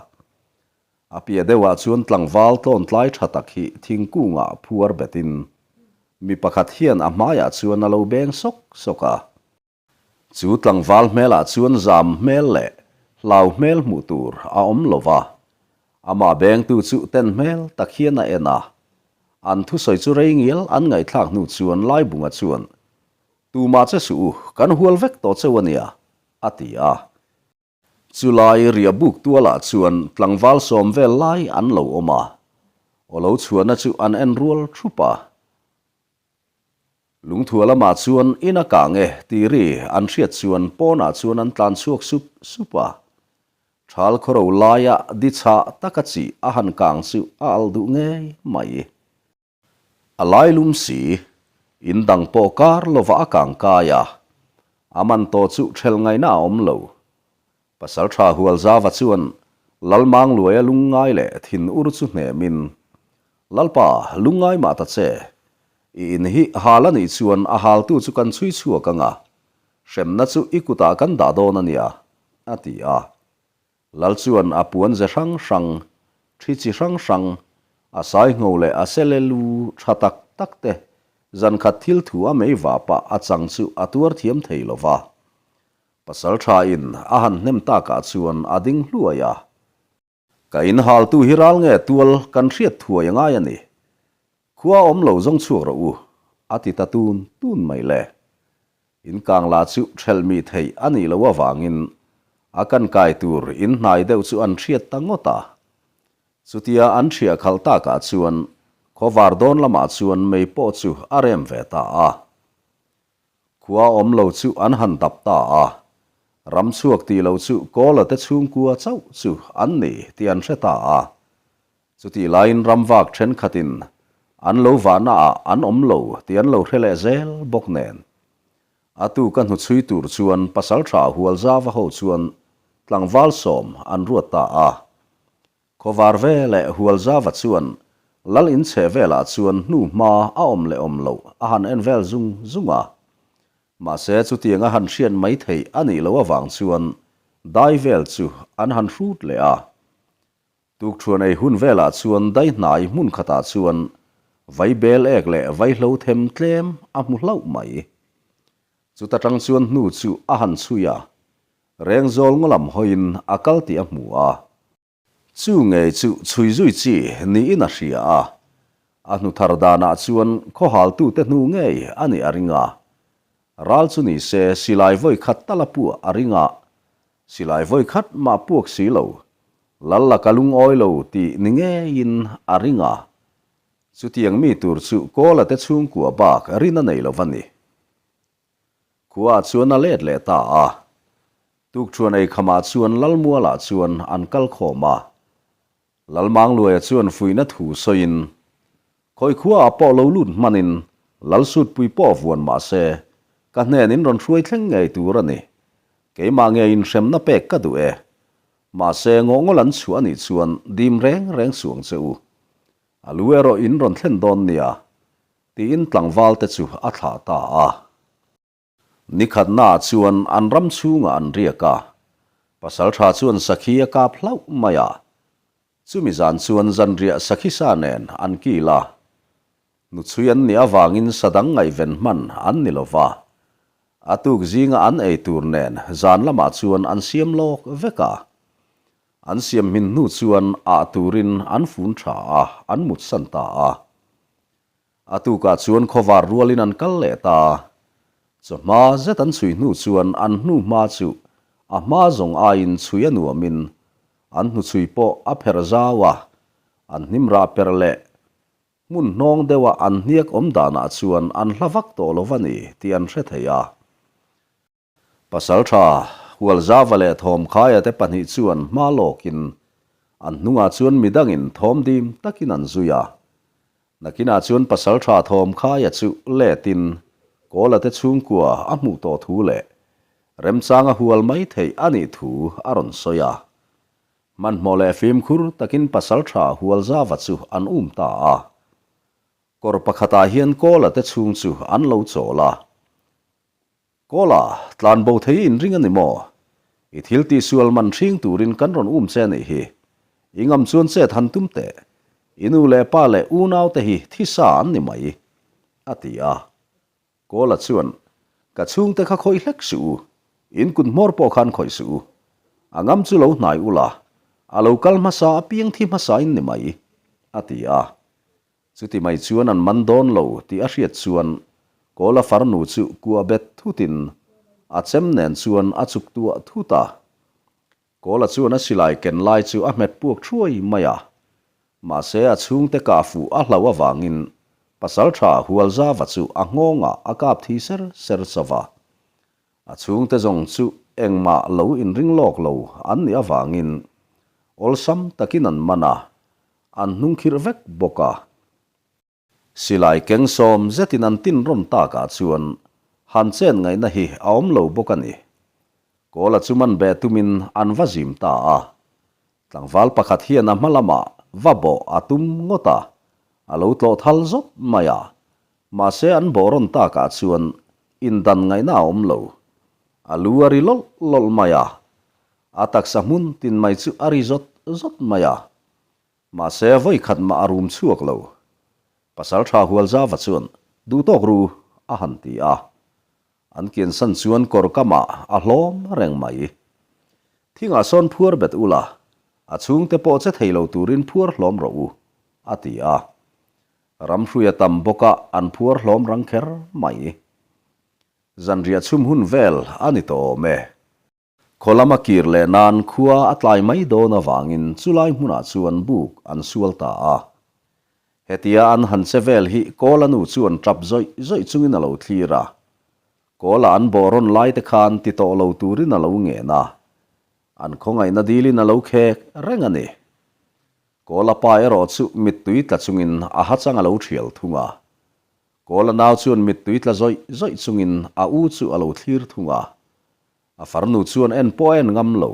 A piah deuhah chuan tlangval tlawntlai tha tak hi thingkungah phuar betin mi pakhat hian a hmaiah chuan a lo beng sawk sawk a. Chu tlangval hmelah chuan zam hmel leh hlau hmel hmuh tur a awm lo va, amah bengtu chu ten hmel tak hian a en a. An thusawi chu rei ngial an ngaihthlak hnu chuan Laibunga chuan, Tumah che suh u, kan hual vek tawh cheu a nia, a ti a. Chulai riahbuk tualah chuan tlangval sawm vel lai an lo awm a, aw lo chhuahna chu an en rual thup a. Lungthua lamah chuan in a kang e tih ri an hriat chuan pawnah chuan an tlan chhuak sup sup a. Thal khawro laia di chhah taka chih a han kang chu a alh duh ngei mai. A lai lum si, in dang pawh kar lovah a kang kai a, a man tawh chu ṭhelh ngaihna a awm lo. Pasalṭha Hualzava chuan Lalmangluaia lungngai leh thin ur chu hnemin, Lalpa, lungngai mah ta che. I in hi hal a nih chuan a haltu chu kan chhui chhuak ang a, hremna chu i kutah kan dah dawn a nia, a ti a. Lal chuan a puan ze hrang hrang, thi chi hrang hrang, a saingho leh a sele lu tha tak tak te zankhat thil thu a mei vapah a chang chu a tuar thiam thei lo va. Pasalṭha in a han hnem takah chuan a ding hluai a. Ka inhaltu hi ral nge tual kan hriat thuai a ngai a ni. Khua awm lo zawng chhuak rawh u, a ti ta tun tun mai le. In kang la chu ṭhelh mi theih a nih loh avangin a kan kai tur in hnai deuh chu an hriat ta ngawt a. Chutia an ṭhiah khalh takah chuan khawvar dawn lamah chuan mei pawh chu a rem ve ta a. Khua awm lo chu an han dap ta a, ram chhuak tih loh chu Kawla te chhungkua chauh chu an ni tih an hre ta a. Chutih laiin ram vak thenkhatin an lo vahna ah an awm lo tih an lo hre leh zel bawk nen. A tuka hnuchhui tur chuan Pasaltha Hualzava ho chuan tlangval sawm an ruat ta a. Khawvar ve leh Hualzava chuan Lal in chhe velah chuan hnu hma a awm leh awm loh a han en vel zung zung a. Mahse chutiang a han hriat mai theih a nih loh avang chuan dai vel chu an han hrut leh a. Tukṭhuan ei hun velah chuan dai hnai hmun khatah chuan vai bel ek leh vai hlo them tlem a hmu hlauh mai. Chuta tang chuan hnu chu a han chhui a, Rengzawl ngaw lam hawiin a kal tih a hmu a. Chu ngei chu chhui zui chi niin a hria a. A hnu thar danah chuan khawhaltute hnu ngei a nih a ring a. Ral chu ni se silai vawi khat tal a puah a ring a. Silai vawi khat mah puak si lo. Lal laka lungawi lo tih ni ngeiin a ring a. Chutiang mi tur chu Kawla te chhungkua bak rin a nei lo va ni. Khua chuan a let leh ta a. Tukṭhuan ei khamah chuan Lalmualah chuan an kal khawm a. Lalmangluaia chuan fuihna thu sawiin, Khawi khuaah pawh lo lut hmanin Lalsutpui pawh vuan mah se, ka hnen in rawn hruai thleng ngei tur a ni. Keimah nge inhremna pek ka duh e. Mahse, ngawhngawl an chhuah a nih chuan dim reng reng suh ang che u. A lu erawh in rawn thlen dawn nia, tiin tlangval te chu a thlah ta a. Nikhatnaah chuan an ram chhungah an riak a, pasaltha chuan sakhi a kap hlauh mai a. Chumi zan chuan zanriah sakhi sa nen an kil a. Hnuchhui an nih avangin sa dang ngaihven hman an ni lo va. A tuk zinga an ei tur nen zan lamah chuan an siam lawk vek a. An siam hmin hnu chuan ah turin an fun tha a, an mutsan ta a. A tukah chuan khawvar rualin an kal leh ta. Chawhma zet an chhui hnu chuan an hnu hma chu a hma zawng aiin chhui a nuamin an hnuchhui pawh a pherh zau a, an hnim rah per leh hmun hnawng deuha an hniak awm danah chuan an hla vak tawh lo va ni tih an hre thei a. Pasalṭha Hualzava leh Thawmkhaia te pahnih chuan hma lawkin. An hnungah chuan midangin thawm dim takin an zui a. Nakinah chuan pasalṭha Thawmkhaia chu letin Kawla te chhungkua a hmuh tawh thu leh remchang a hual mai theih a nih thu a rawn sawi a. Hmanhmawh leh fimkhur takin pasalṭha Hualzava chu an um ta a. Kawr pakhatah hian Kawla te chhung chu an lo chawl a. Kawla, tlan bo thei inring a ni maw? I thil tihsual man hring turin kan rawn um che nih hi. I ngam chuan chet han tum teh. I nu leh pa leh unau te hi thisa an ni mai, a ti a. Kawla chuan, Ka chhungte kha khawih hlek suh u. In kut hmawr pawh khan khawih suh u. A ngam chu lo hnai ula, a lo kal hmasa apiang thi hmasa in ni mai, a ti a. Chuti mai chuan an man dawn lo tih a hriat chuan Kawla farnu chu kuah bet thutin a chem nen chuan a chuk tuah thut a. Kawla chuan a silai ken lai chu a hmet puak thuai mai a. Mahse a chhungte kah fuh a hlauh avangin pasaltha Hualzava chu a nghawngah a kap thi ser ser chauh a. A chhungte zawng chu engmah lo inring lawk lo an nih avangin awlsam takin an man a, an hnungkhirh vek bawk a. Silai keng sawm zetin an tin rawn takah chuan han chen ngaihna hi a awm lo bawk a ni. Kawla chu man beh tumin an va zim ta a. Tlangval pakhat hian a hma lamah va bawh a tum ngawt a, a lo tlawh thal zawt mai a. Mahse an bawh rawn takah chuan indan ngaihna a awm lo. A lu a ri lawlh lawlh mai a, a taksa hmun tin mai chu a ri zawt zawt mai a. Mahse vawi khat mah a rum chhuak lo. Pasaltha Hualzava chuan, Duhtawk ru, a han ti a. An kiansan chuan kawr kamah a hlawm reng mai. Thingah sawn phuar bet ula, a chhungte pawh che thei lo turin phuar hlawm rawh u, a ti a. Ramhrui a tam bawk a, an phuar hlawm rang kher mai. Zanriah chhum hun vel a ni tawh awm e. Khaw lama kir leh nan khua a tlai mai dawn avangin chulai hmunah chuan buk an sual ta a. Hetia an han che vel hi Kawla nu chuan tap zawih zawih chungin a lo thlir a. Kawla an bawh rawn lai te khan ti tawh lo turin a lo ngen a. An khawngaihna dilin a lo khek reng a ni. Kawla pa erawh chu mittui tla chungin a hachang a lo thial thung a. Kawla nau chuan mittui tla zawih zawih chungin a u chu a lo thlir thung a. A farnu chuan en pawh a en ngam lo.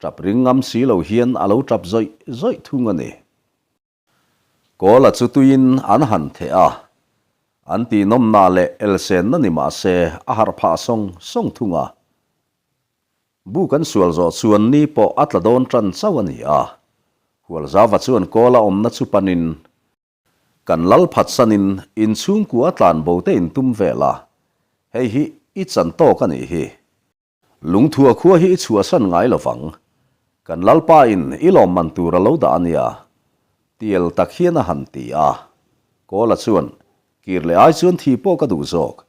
Tap ring ngam si lo hian a lo tap zawih zawih thung a ni. Kawla chu tuiin an han theh a, an tihnawmna leh elsenna ni mah se a harh phah sawng sawng thung a. Bu kan sual zawh chuan ni pawh a tla dawn tan chauh a ni a. Hualzava chuan Kawla awmna chu panin Kan lal phatsanin inchhungkua tlan bo te in tum vel a, hei hi i chan tawk a nih hi. Lungthua khua hi i chhuahsan ngai lo vang. Kan lalpa in i lawmman tur a lo dah a nia. Tiel tak hian a han ti a. Kawla chuan, Kir leh ai chuan thi pawh ka duh zawk.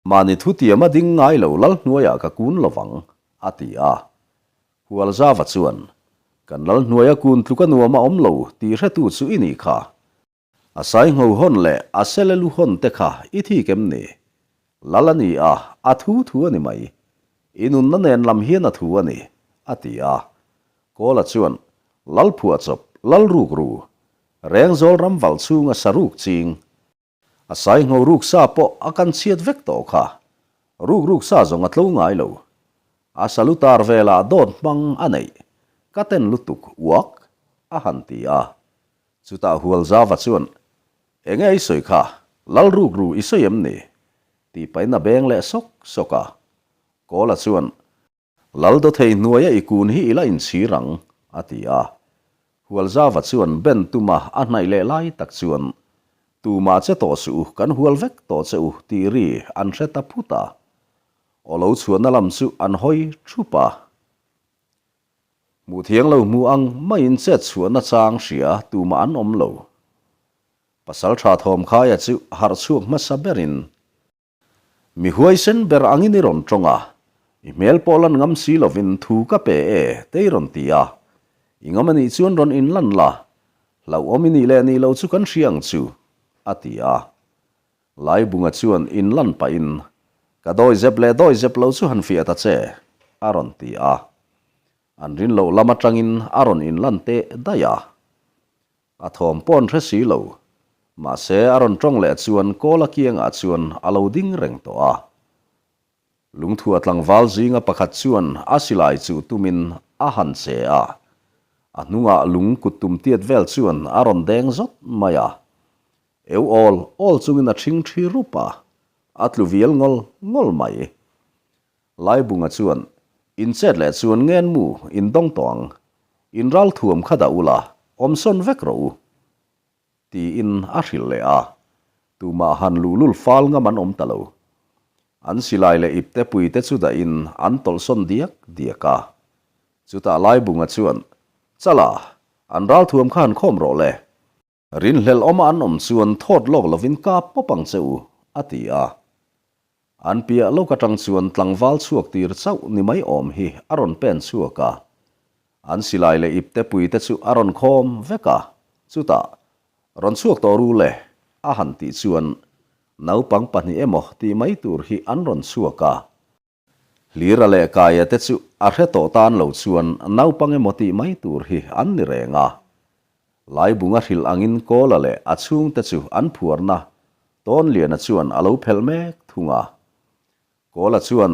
Mahni thutiam a ding ngai lo lal hnuaiah ka kun lo vang, a ti a. Hualzava chuan, Kan lal hnuaia kun tluk a nuam a awm lo tih hretu chu i nih kha. A saingho hawn leh a sele lu hawn te kha i thik em ni? Lal a ni a, a thu thu a ni mai. I nunna nen lam hian a thu a ni, a ti a. Kawla chuan, Lal phuahchawp, lal ruk ru, Rengzawl ram valh chhunga saruk ching, A sai ngho ruk sa pawh a kan chhiat vek tawh kha. Ruk ruk sa zawng a tlo ngai lo. A salu tar velah dawt hmang a neih. Ka ten lutuk uak a han ti a. Chutah Hualzava chuan, Enge i sawi kha? Lal ruk ru i sawi em ni? Tih pahin a beng leh sawk sawk a. Kawla chuan, Lal dawthei hnuaia i kun hi i la inchhir ang, a ti a. Hualzava chuan ben tuma a hnaih leh lai tak chuan, Tumah che tawh suh u, kan hual vek tawh che u, tih ri an hre ta phut a. Aw lo chhuahna lam chu an hawi thup a. Hmuh thiang lo hmu ang maiin chet chhuahna chang hria tumah an awm lo. Pasaltha Thawmkhaia chu harh chhuak hmasa berin Mi huaisen ber angin i rawn tawng a, i hmel pawh lan ngam si lovin thu ka pe e, te i rawn ti a. I ngam anih chuan rawn inlan la, hlauhawm i nih leh nih loh chu kan hria ang chu, a ti a. Laibunga chuan inlan pahin, Ka dawi zep leh dawi zep lo chu han fiah ta che, a rawn ti a. An rin loh lam atangin a rawn inlan teh daih a. A thawm pawh an hre si lo. Mahse a rawn tawng leh chuan Kawla kiangah chuan a lo ding reng tawh a. Lungthua tlangval zinga pakhat chuan a silai chuh tumin a han che a. A hnungah lung kut tum tiat vel chuan a rawn deng zawt mai a. Eu awl awl chungin a ṭhing ṭhi rup a, a tlu vial ngawl ngawl mai. Laibunga chuan, In chet leh chuan ngen mu in dawng tawh ang. In ral thuam kha dah ula, awmsawn vek rawh u. Tiin a hrilh leh a. Tumah han luhlul fal ngam an awm ta lo. An silai leh ipte puite chu dahin an tawlhsawn diak diak a. Chutah Laibunga chuan, Chala, an ral thuam kha han khawm rawh le. Rinhlelh awma an awm chuan thawt lawk lovin kap pawp ang che u, a ti a. An piah lawk atang chuan tlangval chhuak tir chauh ni mai awm hi a rawn pen chhuak a. An silai leh ipte pui te chu a rawn khawm vek a, chutah, Rawn chhuak tawh ru le, a han tih chuan naupang pahnih emaw tih mai tur hi an rawn chhuak a. Hlira leh Kaia te chu a hre tawh tan lo chuan naupang emaw tih mai tur hi an ni reng a. Laibunga hrilh angin Kawla leh a chhungte chu an phuarna Tawnliana chuan a lo phelh mek thung a. Kawla chuan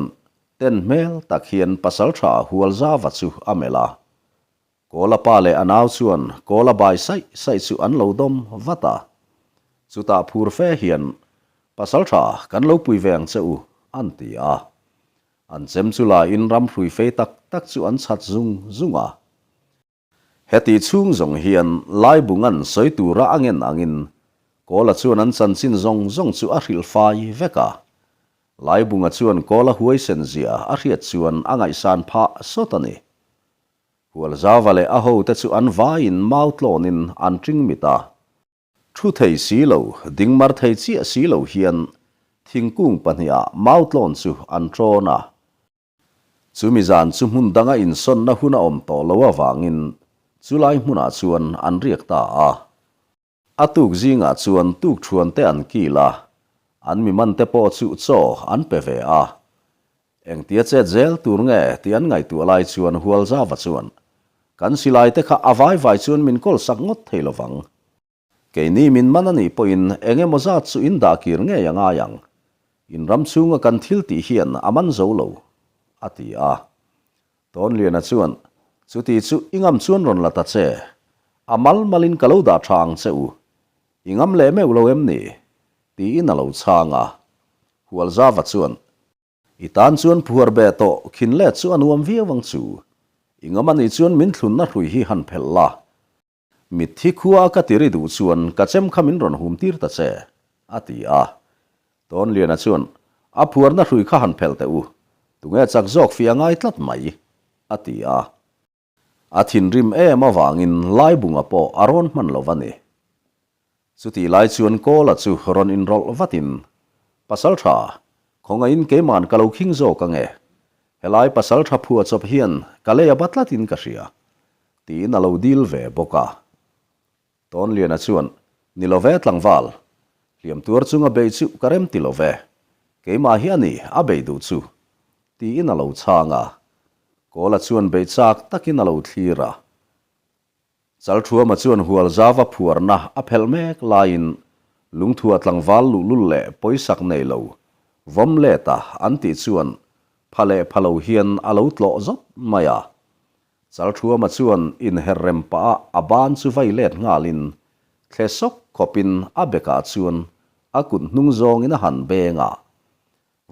ten hmel tak hian pasaltha Hualzava chu a melh a. Kawla pa leh a nau chuan Kawla bai saih saih chu an lo dawm vat a. Chutah phur fe hian, Pasal tha, kan lo pui ve ang che u, an ti a. An chem chu la in ram hrui fei tak tak chu an chhat zung zung a. Heti chhung zawng hian Laibunga'n sawi tura a ngen angin Kawla chuan an chanchin zawng zawng chu a hrilh fai vek a. Laibunga chuan Kawla huaisen zia a hriat chuan a ngaihsan phah sawt a ni. Hualzava leh a hote chu an vaiin mau tlawnin an ṭing mit a. Thu thei si lo, ding mar thei chiah si lo hian thingkung pahnihah mau tlawn chu an ṭawn a. Chumi zan chu hmun danga insawnna hun a awm tawh lo avangin chulai hmunah chuan an riak ta a. A tuk zingah chuan tuk thuan te an kil a, an mi man te pawh chu chaw an pe ve a. Engtia chet zel tur nge tih an ngaihtuah lai chuan Hualzava chuan, Kan silai te kha a vai vai chuan min kawl sak ngawt thei lo vang. Keini min man a nih pawhin eng emaw zat chu in dah kir ngei a ngai ang. In ram chhunga kan thil tih hian a man zo lo, a ti a. Tawnliana chuan, Chuti chu i ngam chuan rawn la ta che. A mal malin ka lo dah tha ang che u. I ngam leh meuh lo em ni? Tiin a lo chhang a. Hualzava chuan, I tan chuan phuar be tawh khin let chu a nuam viau ang chu. I ngam a nih chuan min thlunna hrui hi han phelh la. Mitthi khua ka ti ri duh chuan ka chem kha min rawn hum tir ta che, a ti a. Tawnliana chuan, A phuarna hrui kha han phelh teh u, tunge chak zawk fih a ngai tlat mai, a ti a. A thinrim em avangin Laibunga pawh a rawn hman lo va ni. Chutih lai chuan Kawla chu rawn inrawlh vatin, Pasaltha, khawngaihin keiman ka lo khing zawk ange. Helai pasaltha phua chawp hian ka lei a ba tlatin ka hria. Tiin a lo dil ve bawk a. Tawnliana chuan, Ni lo ve tlangval, hliam tuar chunga bei chu ka rem ti lo ve. Keimah hi a ni a bei duh chu. Tiin a lo chhang a. Kawla chuan bei chak takin a lo thlir a. Chalthuama chuan Hualzava phuarna a phelh mek laiin lungthua tlangval luhlul leh pawisak nei lo vawm let a an tih chuan pha leh pha lo hian a lo tlawh zawt mai a. Chalthuama chuan inher rem pah a a ban chu vai let nghalin thle sawk khawpin a bekah chuan a kut hnung zawngin a han beng a.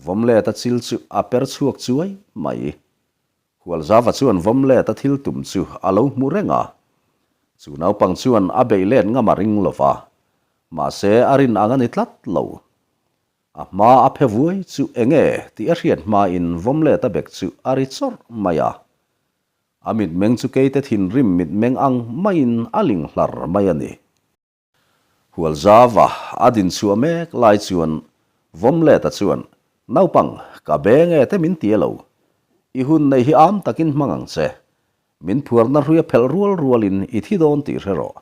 Vawm let a chil chu a per chhuak chuai mai. Hualzava chuan vawm let a thil tum chu a lo hmu reng a. Chu naupang chuan a beih let ngam a ring lo va, mahse a rin ang a ni tlat lo. A hma a phe vuai chu eng nge tih a hriat hmain vawm let a bek chu a ri chawrh mai a. A mitmeng chu keite thinrim mitmeng ang maiin a ling hlar mai a ni. Hualzava a din chhuah mek lai chuan Vawmleta chuan, Naupang, ka beng e te min ti a lo. I hun neih hi am takin hmang ang che. Min phuarna hrui a phelh rual rualin i thi dawn tih hre rawh.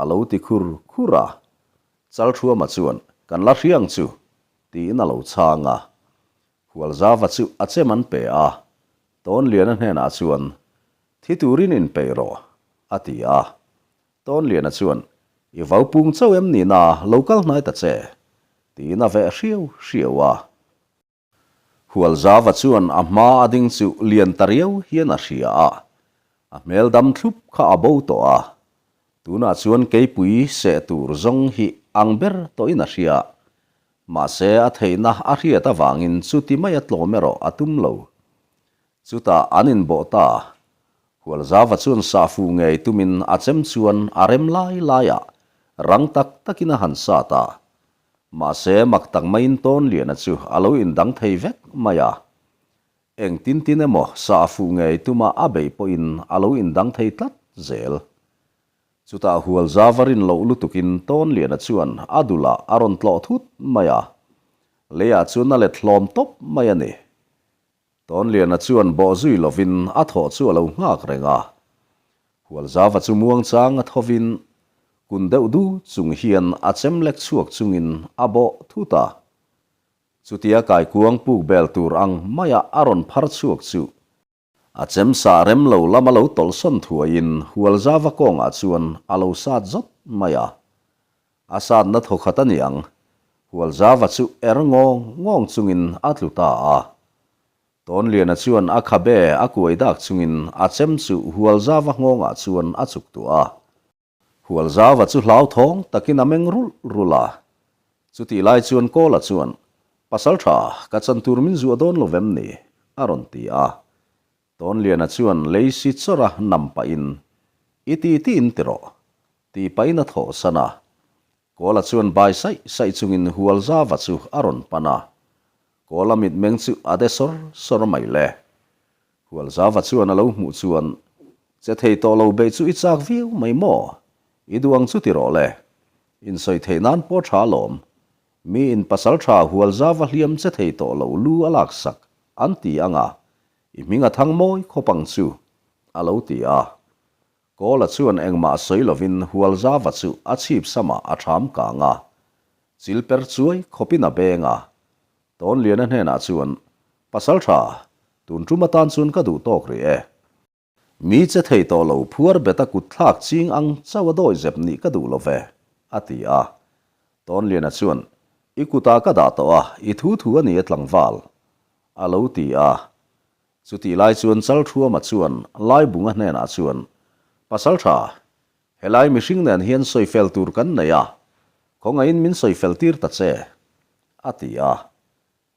A lo ti khur khur a. Chalthuama chuan, Kan la hria ang chu, tiin a lo chhang a. Hualzava chu a chem an pe a. Tawnliana hnenah chuan. Thi turin inpeih rawh, a ti a. Tawnliana chuan, I vau pung chauh em ni na, lo kal hnai ta che, tiin a veh hriau hriau a. Hualzava chuan a hma a ding chu lian ta riau hian a hria a, a hmel dam thlup kha a bo tawh a. Tunah chuan keipui seh tur zawng hi ang ber tawhin a hria. Mahse a theihna a hriat avangin chuti maia tlawm erawh a tum lo. Chutah an inbawh ta. Hualzava chuan sahfu ngei tumin a chem chuan a rem lai laiah rang tak takin a han sat a. Mahse, mak tak maiin Tawnliana chu a lo indang thei vek mai a. Eng tin tin emaw sa a fuh ngei tuma a beih pawhin a lo indang thei tlat zel. Chutah Hualzava rin loh lutukin Tawnliana chuan a dulah a rawn tlawh thut mai a. Leiah chuan a let hlawm tawp mai a ni. Tawnliana chuan bawh zui lovin a thawh chu a lo nghak reng a. Hualzava chu muangchang a thovin kun deuh du chung hian a chem lek chhuak chungin a bawh thut a. Chutia kaikuang puk bel tur ang maia a rawn phar chhuak chu a chem sah rem lo lama lo tawlhsawn thuaiin Hualzava kawngah chuan a lo sat zawt mai a. A satna thawkhat a niang, Hualzava chu er ngawng ngawng chungin a tlu ta a. Tawnliana chuan a khabe a kuai dak chungin a chem chu Hualzava nghawngah chuan a chuk tuah a. Hualzava chu hlauthawng takin a meng rulh rulh a. Chutih lai chuan Kawla chuan, Pasal tha, ka chan tur min zuah dawn lo vem ni? a rawn ti a. Tawnliana chuan leisi chawrh a nam pahin, I ti ti in ti rawh, tih pahin a thawh san a. Kawla chuan bai saih saih chungin Hualzava chu a rawn pan a. Kawla mitmeng chu a de sawr sawr mai le. Hualzava chuan a lo hmuh chuan, Che thei tawh lo beih chu i chak viau mai maw? I duh ang chu ti rawh le. Insawi theih nan pawh tha alawm. Mi in pasal tha Hualzava hliam che thei tawh lo lu a laksak an ti ang a, I hming a thang mawi khawp ang chu, a lo ti a. Kawla chuan engmah sawi lovin Hualzava chu a chhip samah a ṭham kang a. Chil per chuai khawpin a beng a. Tawnliana hnenah chuan, Pasalṭha, tun tum atan chuan ka duh tawk rih e. Mi che thei tawh lo phuar beta kut thlak ching ang chauh a dawi zep nih ka duh lo ve, a ti a. Tawnliana chuan, I kutah ka dah tawh a, i thu thu a ni e tlangval, a lo ti a. Chutih lai chuan Chalthuama chuan Laibunga hnenah chuan, Pasaltha, helai mihring nen hian sawifel tur kan nei a, khawngaihin min sawifel tir ta che, a ti a.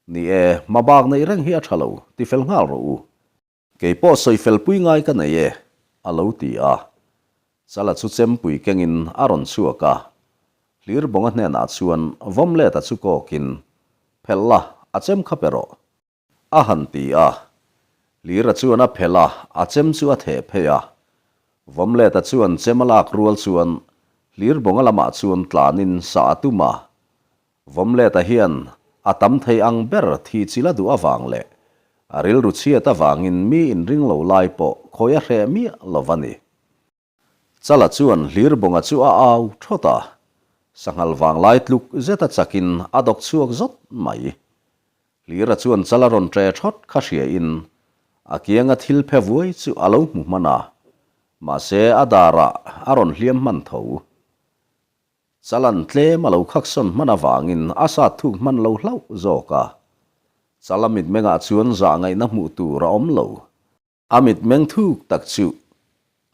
Ni e, hmabak neih reng hi a tha lo, tifel nghal rawh u. Kei pawh sawifel pui ngai ka nei e, a lo ti a. Chala chu chempui kengin a rawn chhuak a. Hlirbawnga hnenah chuan Vawmleta chu kawkin, Phelh la, a chem kha pe rawh. A han ti a. Hlira chuan a phelh a, a chem chu a theh phei a. Vawmleta chuan chem a lak rual chuan Hlirbawnga lamah chuan tlanin sah a tum a. Vawmleta hian a tam thei ang ber thi chil a duh avang leh a rilru chhiat avangin mi inring lo lai pawh khawi a hreh miah lo va ni. Chala chuan Hlirbawnga chu a au thawt a, sanghal vanglai tluk zeta chakin a dawk chhuak zawt mai. Hlira chuan Chala rawn ṭe thawt kha hriain a kianga thil phe vuai chu a lo hmu hman a, mahse a darah a rawn hliam hman tho. Chalan tlem a lo khaksawn hman avangin a sat thuk hman lo hlauh zawk a. Chala mitmengah chuan zah ngaihna hmuh tur a awm lo. A mitmeng thuk tak chu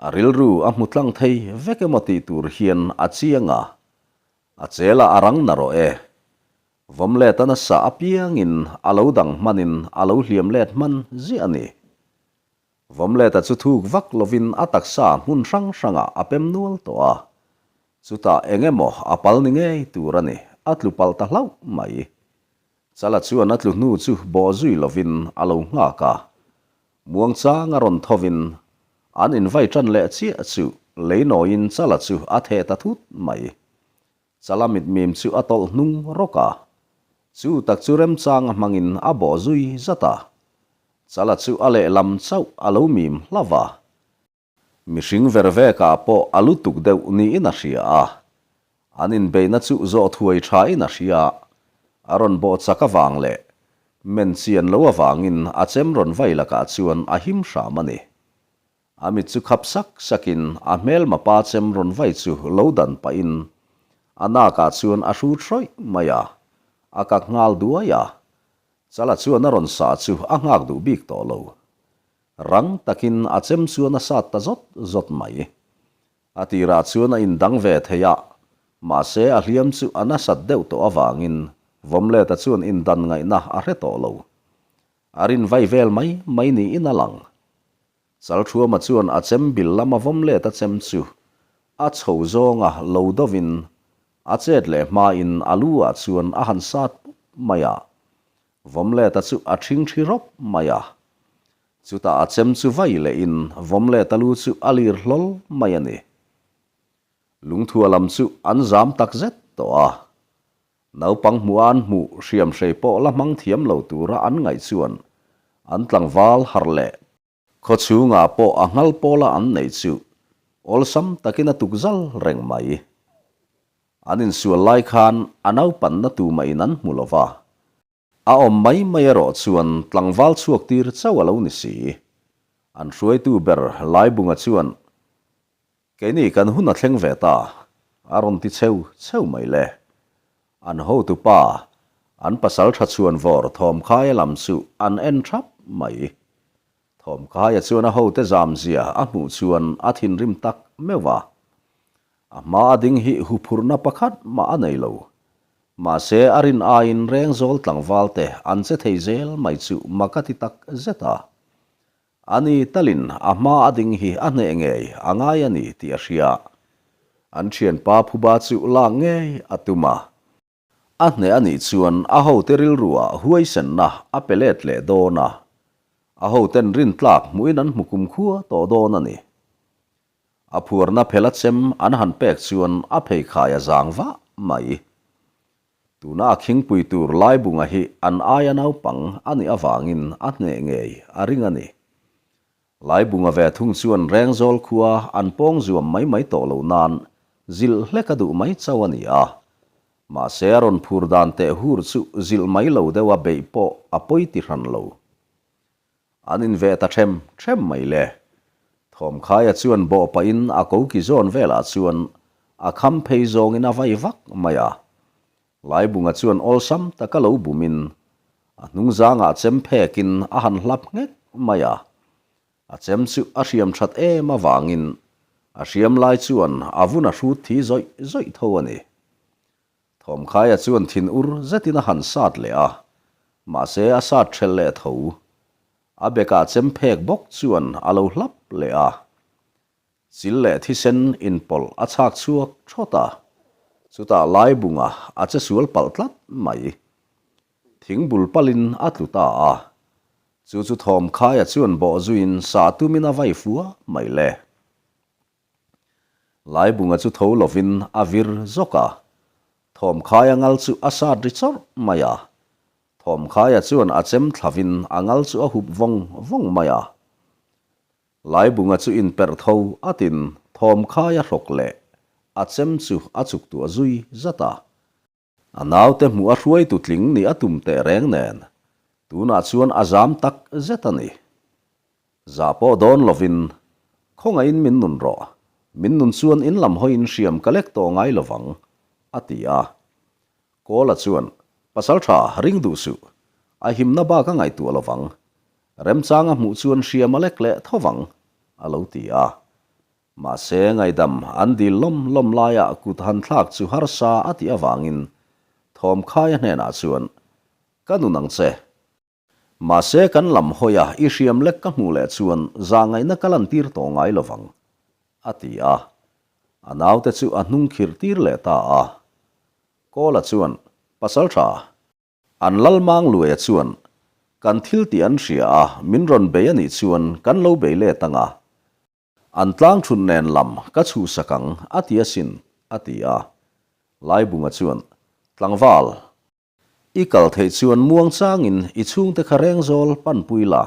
a rilru a hmu tlang thei vek emaw tih tur hian a chiang a. A chel ah a rang na rawh e. Vawmlet a nasa apiangin a lo dang hmanin a lo hliam let hman ziah a ni. Vawmleta chu thuk vak lovin a taksa hmun hrang hrangah a pem nual tawh a. Chutah eng emaw a pal ni ngei tur a ni, a tlu palh ta hlauh mai. Chala chuan a tlu hnu chu bawh zui lovin a lo nghak a. Muangchang a rawn thovin an invai tan leh chiah chu leinawiin Chala chu a theh ta thut mai. Chala mitmim chu a tawlh hnung rawk a, chu tak chu remchang a hmangin a bawh zui zat a. Chala chu a lehlam chauh a lo mim hlauh a. Mihring ver vekah pawh a lutuk deuh niin a hria a. An inbeihna chu zawh thuai thain a hria. A rawn bawh chak avang leh men chian lo avangin a chem rawn vai lakah chuan a him hram a ni. A mit chu khap sak sakin a hmelma pa chem rawn vai chu lo dan pahin a nakah chuan a hrut hrawih mai a, a kak nghal duai a. Chala chuan a rawn sah chu a nghak duh bik tawh lo. Rang takin a chem chuan a sat ta zawt zawt mai. A tirah chuan a indang ve thei a, mahse a hliam chu a nasat deuh tawh avangin Vawmleta chuan indan ngaihna a hre tawh lo. A rin vai vel mai mai niin a lang. Chalthuama chuan a chem bil lama Vawmleta chem chu a chho zawnga lo dovin a chet leh hmain a lu ah chuan a han sat pup mai a. Vawmleta chu a ṭhingṭhi rawp mai a. Chutah a chem chu vai lehin Vawmleta lu chu a lir hlawl mai a ni. Lungthua lam chu an zam tak zet tawh a. Naupang hmuha an hmuh hriam hrei pawh la hmang thiam lo tura an ngaih chuan an tlangval harh leh. Khawchhungah pawh a nghal pawla an neih chu awlsam takin a tuk zal reng mai. An insual lai khan a naupanna tumahin an hmu lo va. A awm mai mai erawh chuan tlangval chhuak tir chauh a lo ni si. An hruaitu ber Laibunga chuan, Keini kan hun a thleng ve ta, a rawn ti cheu cheu mai le. An hotu pa, an pasal tha chhuan vawr Thawmkhaia lam chu an en thap mai. Thawmkhaia chuan a hote zamzia a hmuh chuan a thinrim tak meuh a. A hma a ding hi huphurhna pakhat mah a nei lo. Mahse a rin aiin Rengzawl tlangval te an che thei zel mai chu mak a ti tak zet a. Ani talin a hma a ding hi a hneh ngei a ngai a ni tih a hria. An thianpa phuba chu lak ngei a tum a. A hneh a nih chuan a hote rilruah huaisenna a pe let leh dawn a, a hoten rintlak hmuhin an hmu kumkhua tawh dawn a ni. A phuarna phela chem an han pek chuan a pheikhai a zang vah mai. Tuna a khingpui tur Laibunga hi an aia naupang a nih avangin a hneh ngei a ring a ni. Laibunga ve thung chuan Rengzawl khua an pawng zuam mai mai tawh lo nan zilh hlek a duh mai chauh a ni a. Mahse a rawn phur dan teh hur chu zilh mai lo deuha beih pawh a pawi ti hran lo. An inveh ta ṭhem ṭhem mai le. Thawmkhaia chuan bawh pahin a koki zawn velah chuan a kham phei zawngin a vai vak mai a. Laibunga chuan awlsam taka lo bumin a hnungzangah chem phekin a han hlap nghek mai a. A chem chu a hriam that em avangin a hriam lai chuan a vun a hrut thi zawih zawih tho a ni. Thawmkhaia chuan thin ur zetin a han sat leh a, mahse a sat ṭhelh leh tho. A bekah chem phek bawk chuan a lo hlap leh a. Chil leh thisen inpawlh a chhak chhuak thawt a, chutah Laibunga a che sual palh tlat mai. Thing bul palin a tlu ta a, chu chu Thawmkhaia chuan bawh zuiin sah tumin a vai fua mai le. Laibunga chu tho lovin a vir zawk a, Thawmkhaia ngal chu a sat ri chawrh mai a. Thawmkhaia chuan a chem thlavin a ngal chu a hup vawng vawng mai a. Laibunga chu inperh tho atin Thawmkhaia hrawk leh a chem chu a chuk tuah zui zat a. A naute hmuh a hruaitu tling nih a tum teh reng nen, tunah chuan a zam tak zet a ni. Zah pawh dawn lovin, Khawngaihin min nun rawh, min nun chuan in lam hawiin hriam ka lek tawh ngai lovang, a ti a. Kawla chuan, Pasal tha, ring duh suh, a himna bak a ngaihtuah lovang, remchang a hmuh chuan hriam a lek leh tho vang, a lo ti a. Mahse, ngaihdam an dil lawm lawm laia kut han thlak chu harsa a tih avangin Thawmkhaia hnenah chuan, Ka nun ang che. Mahse, kan lam hawia i hriam lek ka hmuh leh chuan zahngaihna ka lantir tawh ngai lovang, a ti a. A naute chu a hnung khirh tir leh ta a. Kawla chuan, Pasaltha, An Lalmang Luaia chuan, Kan thil tih an hria a, min rawn bei a nih chuan kan lo bei let ang a. An tlang thut nen lam ka chhuhsak ang a ti asin, a ti a. Laibunga chuan, Tlangval, i kal theih chuan muang changin i chhungte kha rengzawl panpui la,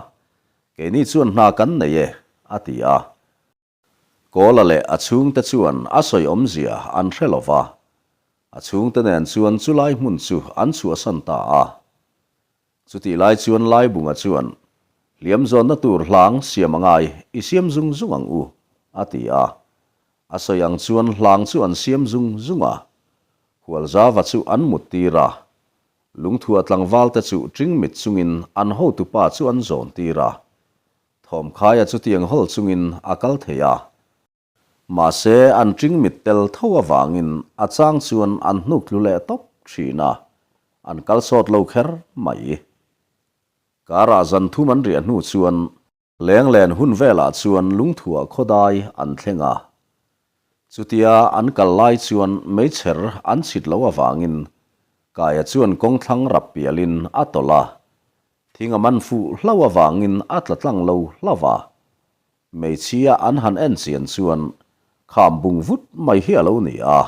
keini chuan hna kan nei e, a ti a. Kawla leh a chhungte chuan a sawi awmzia an hre lo va, a chhungte nen chuan chulai hmun chu an chhuahsan ta a. Chutih lai chuan Laibunga chuan. Hliam zawnna tur hlang siam a ngai, i siam zung zung ang u, a ti a. A sawi ang chuan hlang chu an siam zung zung a. Hualzava chu an mut tir a. Lungthua tlangvalte chu ṭingmit chungin an hotupa chu an zawn tir a. Thawmkhaia chu tiang hawl chungin a kal thei a. Mahse, an ṭingmit tel tho avangin a chang chuan an hnuk tlu leh tawp ṭhin a, an kal sawt lo kher mai. Karah zan thum an riah hnu chuan lenglen hun velah chuan lungthuah khawdai an thleng a. Chutia an kal lai chuan meichher an chhit loh avangin Kaia chuan kawngthlang rap pialin a tawlh a, thing a man fuh hlauh avangin a tla tlang lo hlauh a. Hmeichhia an han en chian chuan kham bung vut mai hi a lo ni a,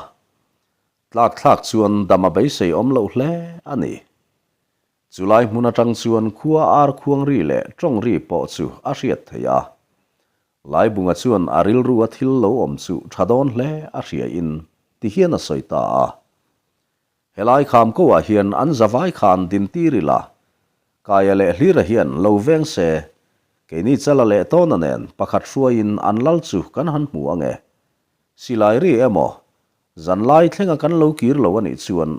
tlak thlak chuan dam a beisei awm loh hle a ni. Chulai hmun atang chuan khua ar khuang ri leh tawng ri pawh chu a hriat theih a. Laibunga chuan a rilru a thil lo awm chu tha dawn hle a hria in ti hian a sawi ta a. Helai kham ko ah hian an zavai khan din tir ila, Kaia leh Hlira hian lo veng se, keini Chala leh Tawna nen pakhat hruaiin an lal chu kan han hmu ang e. Silai ri emaw, zanlai thlenga kan lo kir lo a nih chuan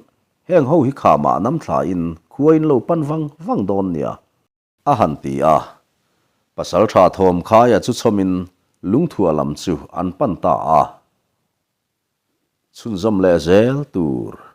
heng ho hi khamah nam thlain khua in lo pan vang vang dawn nia. A han ti a. Pasalṭha Thawmkhaia chu chhawmin lungthuah lam chu an pan ta a. Chhunzawm leh zel tur.